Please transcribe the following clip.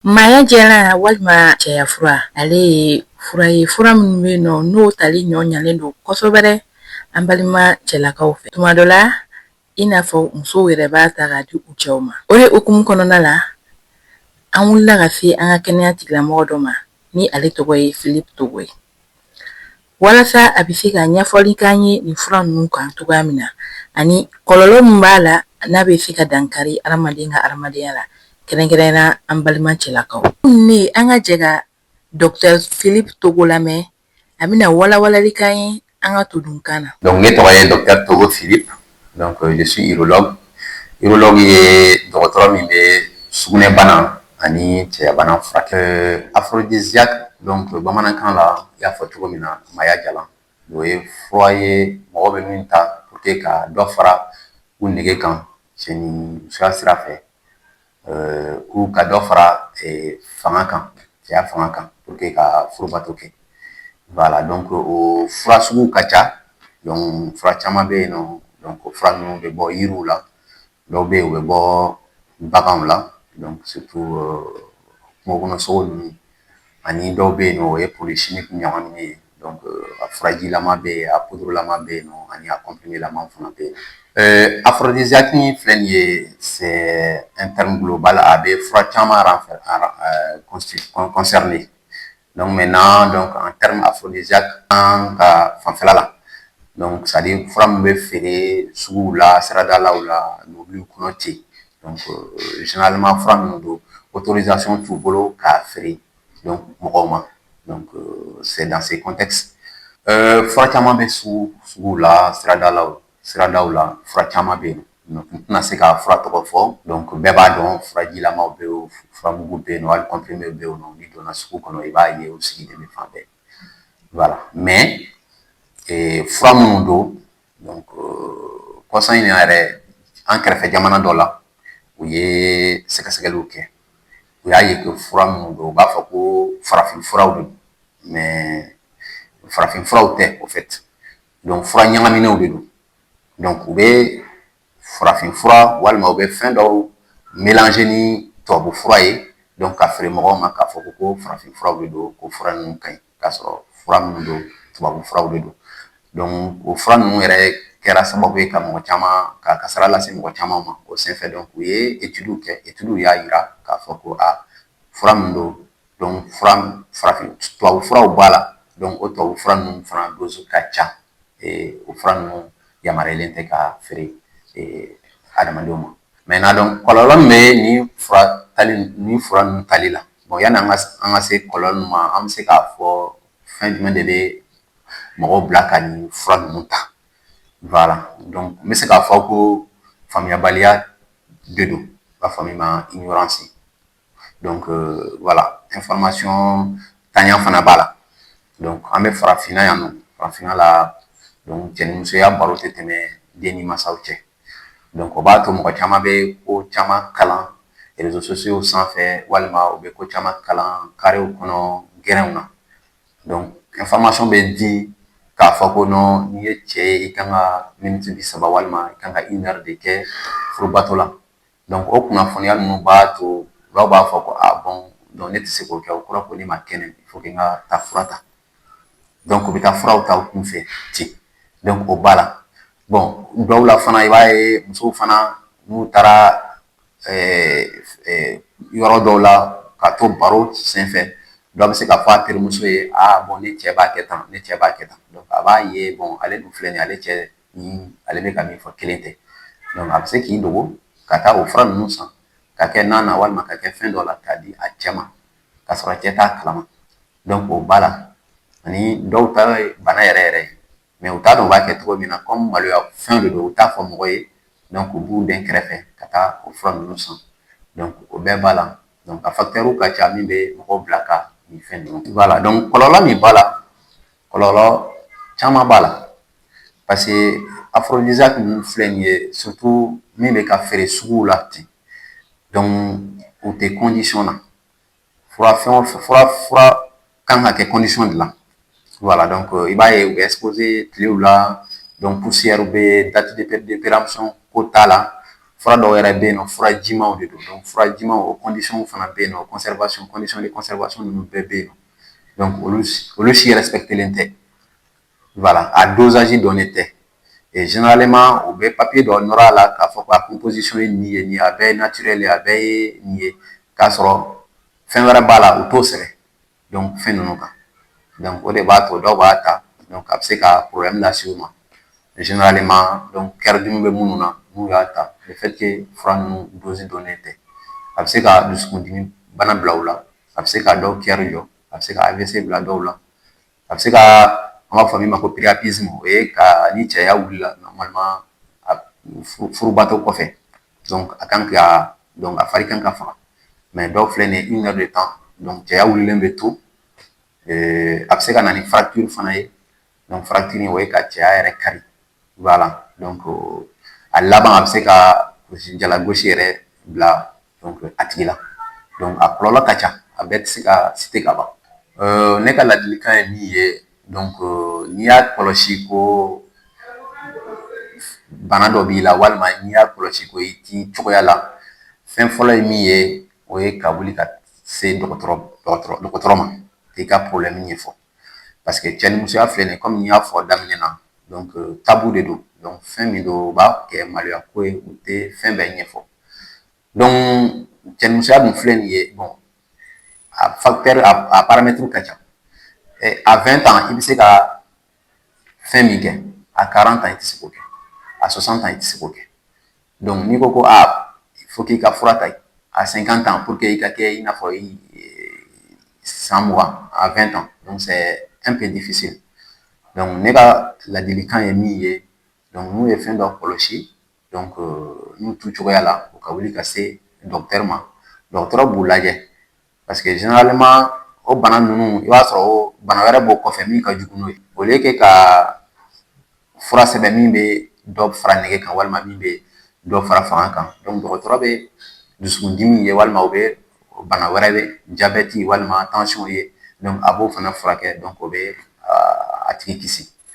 Maaya jɛlan walima cɛya fura, ale ye fura ye, fura minnu bɛ yen nɔ, n'o tali ɲɔ ɲalen don kosɛbɛ an balima cɛlakaw fɛ. Tuma dɔ la, i n'a fɔ musow yɛrɛ b'a ta k'a di u cɛw ma. O de hukumu kɔnɔna la, an wulila ka se an ka kɛnɛya tigilamɔgɔ dɔ ma, ni ale tɔgɔ ye Philippe Togo ye, walasa a bɛ se ka ɲɛfɔli k'an ye nin fura ninnu kan cogoya min na, ani kɔlɔlɔ min b'a la, n'a bɛ se ka dankari adamaden ka adamadenya la, kɛrɛnkɛrɛnnenya an balima cɛlakaw. Ne an ka jɛ ka Docteur Philippe Togo lamɛn, a bɛna walawalali k'an ye an ka todunkan na. Donc ne tɔgɔ ye Docteur Togo Philippe. Donc je suis urologue. Urologue ye dɔgɔtɔrɔ min bɛ sugunɛbana ani cɛyabana furakɛ. Aphrodisiaque, donc bamanankan la, i y'a fɔ cogo min na, maaya jalan, o ye fura ye mɔgɔ bɛ min ta pour que ka dɔ fara u nege kan cɛ ni musoya sira fɛ, ou ka dɔ fara fanga kan, cɛya fanga kan, pour que ka furubato kɛ. Voilà, donc o fura sugu ka ca. Donc fura caman bɛ yen nɔ. Donc o fura ninnu bɛ bɔ yiriw la, dɔw bɛ yen, u bɛ bɔ baganw la, donc surtout kungo kɔnɔ sogo ninnu, ani dɔw bɛ yen nɔ, o ye produit chimique ɲagaminen ye. Donc a furajilama bɛ yen, a poudre bɛ yen nɔ, ani a comprimé lama fana bɛ yen. Aphrodisiaque min filɛ nin ye, c'est un terme global, a bɛ fura caman concerné. Donc maintenant, donc en terme aphrodisiaque, an ka fanfɛla la, donc c'est à dire fura min bɛ feere suguw la, siradalaw la, mobiliw kɔnɔ ten. Donc généralement fura minnu don, autorisation t'u bolo k'a feere donc mɔgɔw ma. Donc c'est dans ces contextes. Fura caman bɛ sugu la, siradaw la, fura caman bɛ yen. N tɛna se ka fura tɔgɔ fɔ. Donc bɛɛ b'a dɔn, furajilamaw bɛ yen, furamugu bɛ yen nɔ, hali comprimé bɛ yen nɔ. N'i donna sugu kɔnɔ, i b'a ye u sigilen bɛ fan bɛɛ. Voilà, mais fura minnu don, donc kɔsa in na yɛrɛ, an kɛrɛfɛ jamana dɔ la, u ye sɛgɛsɛgɛliw kɛ, u y'a ye ko fura minnu don, u b'a fɔ ko farafin furaw don, mais farafin furaw tɛ au fait. Donc fura ɲagaminenw de don. Donc u bɛ farafin fura walima u bɛ fɛn dɔw mélanger ni tubabu fura ye, donc ka feere mɔgɔw ma k'a fɔ ko farafin furaw de don, ko fura ninnu ka ɲi, k'a sɔrɔ fura minnu don, tubabu furaw de don. Donc o fura ninnu yɛrɛ kɛra sababu ye ka mɔgɔ caman ka kasara lase mɔgɔ caman ma o senfɛ. Donc u ye études kɛ, études y'a yira k'a fɔ ko a fura min don, donc fura farafin tubabu furaw b'a la. Donc o tubabu fura ninnu fana dose ka ca, o fura ninnu yamaruyalen tɛ ka feere adamadenw ma. Maintenant, donc kɔlɔlɔ min bɛ nin fura tali, ni fura ninnu tali la, bon, yanni an ka se kɔlɔlɔ ninnu ma, an bɛ se k'a fɔ fɛn jumɛn de bɛ mɔgɔw bila ka nin fura ninnu ta? Voilà, donc n bɛ se k'a fɔ ko faamuyabaliya de don, u b'a fɔ min ma ignorance. Donc voilà, information tanya fana b'a la. Donc an bɛ farafinna yan nɔ, farafinna la, donc cɛ ni musoya baro tɛ tɛmɛ den ni masaw cɛ. Donc o b'a to mɔgɔ caman bɛ ko caman kalan réseaux sociaux sanfɛ, walima u bɛ ko caman kalan karew kɔnɔ, gɛrɛnw na. Donc information bɛ di k'a fɔ ko non, n'i ye cɛ ye, i kan ka miniti 30 walima i kan ka une heure de kɛ furubato la. Donc o kunnafoniya ninnu b'a to dɔw b'a fɔ ko ah bon, donc ne tɛ se k'o kɛ, o kɔrɔ ko ne ma kɛnɛ, il faut que n ka taa fura ta. Donc u bɛ taa furaw ta u kun fɛ ten. Donc o b'a la. Bon, dɔw la fana, i b'a ye musow fana, n'u taara yɔrɔ dɔw la ka to baro senfɛ, dɔ bɛ se ka fɔ a terimuso ye: "Aa bon, ne cɛ b'a kɛ tan, ne cɛ b'a kɛ tan." Donc a b'a ye, bon, ale dun filɛ nin ye, ale cɛ ni ale bɛ ka min fɔ kelen tɛ. Donc a bɛ se k'i dogo ka taa o fura ninnu san ka kɛ nan na, walima ka kɛ fɛn dɔ la k'a di a cɛ ma, ka sɔrɔ cɛ t'a kalama. Donc o b'a la. Ani dɔw ta ye bana yɛrɛ yɛrɛ ye, mais u t'a dɔn u b'a kɛ cogo min na, comme maloya fɛn de don, u t'a fɔ mɔgɔ ye. Donc u b'u den kɛrɛfɛ ka taa o fura ninnu san. Donc o bɛɛ b'a la. Donc a facteur ka ca min bɛ mɔgɔw bila ka nin fɛn ninnu. Voilà, donc kɔlɔlɔ min b'a la, kɔlɔlɔ caman b'a la, parce que aphrodisiaque ninnu filɛ nin ye, surtout min bɛ ka feere suguw la ten, donc u tɛ condition na. Fura fɛn o fɛn, fura kan ka kɛ condition de la. Voilà, donc i b'a ye u bɛ exposer tilew la, donc poussière bɛ, date de péremption ko t'a la. Fura dɔw yɛrɛ bɛ yen nɔ, fura jimanw de don. Donc fura jimanw, o condition fana bɛ yen nɔ, conservation, condition de conservation ninnu bɛɛ bɛ yen nɔ. Donc olu si respectelen tɛ. Voilà, a dosage dɔnnen tɛ. Et généralement, u bɛ papier dɔ nɔrɔ a la k'a fɔ ko a composition ye nin ye, nin a bɛɛ ye naturel ye, a bɛɛ ye nin ye, k'a sɔrɔ fɛn wɛrɛ b'a la, u t'o sɛbɛn. Donc fɛn ninnu kan. Donc o de b'a to dɔw b'a ta, donc a bɛ se ka problème lase u ma. Généralement, donc cœur dimi bɛ minnu na, n'u y'a ta, le fait que fura ninnu dose dɔnnen tɛ, a bɛ se ka dusukundimi bana bila u la, a bɛ se ka dɔw cœur jɔ, a bɛ se ka AVC bila dɔw la, a bɛ se ka, an b'a fɔ min ma ko priapisme, o ye ka ni cɛya wulila normalement furubato kɔfɛ, donc a kan ka, donc a fari kan ka faga, mais dɔw filɛ nin ye, une heure de temps, donc cɛya wulilen bɛ to. A bɛ se ka na ni fracture fana ye. Donc fracture o ye ka cɛya yɛrɛ kari. Voilà, donc a laban, a bɛ se ka jalagosi yɛrɛ bila donc a tigi la. Donc a kɔlɔlɔ ka ca, a bɛɛ tɛ se ka citer ka ban. Ne ka ladilikan ye min ye, donc n'i y'a kɔlɔsi ko bana dɔ b'i la, walima n'i y'a kɔlɔsi ko i t'i cogoya la, fɛn fɔlɔ ye min ye, o ye ka wuli ka se dɔgɔtɔrɔ ma k'i ka problème ɲɛfɔ. Parce que cɛnimusoya filɛ nin ye, komi n y'a fɔ daminɛ na, donc tabou de don. Donc fɛn min don, u b'a kɛ maloya ko ye, u tɛ fɛn bɛɛ ɲɛfɔ. Donc cɛnimusoya dun filɛ nin ye, bon, a facteur, a paramètre ka ca. À 20 ans, i bɛ se ka fɛn min kɛ, à 40 ans, i tɛ se k'o kɛ, à 60 ans, i tɛ se k'o kɛ. Donc n'i ko ko aa, il faut k'i ka fura ta à 50 ans pour que i ka kɛ i n'a fɔ san 20 à 20 ans, donc c'est un peu difficile. Donc ne ka ladilikan ye min ye, donc n'u ye fɛn dɔ kɔlɔsi, donc n'u t'u cogoya la, u ka wuli ka se docteur ma. Dɔgɔtɔrɔ b'u lajɛ, parce que généralement o bana ninnu, i b'a sɔrɔ o bana wɛrɛ b'o kɔfɛ min ka jugu n'o ye. Au lieu que ka fura sɛbɛn min bɛ dɔ fara nɛgɛ kan walima min bɛ dɔ fara fanga kan, donc dɔgɔtɔrɔ bɛ dusukundimi ye, walima u bɛ bana wɛrɛ bɛ, diabète walima tension ye, donc a b'o fana furakɛ. Donc o bɛ a tigi kisi.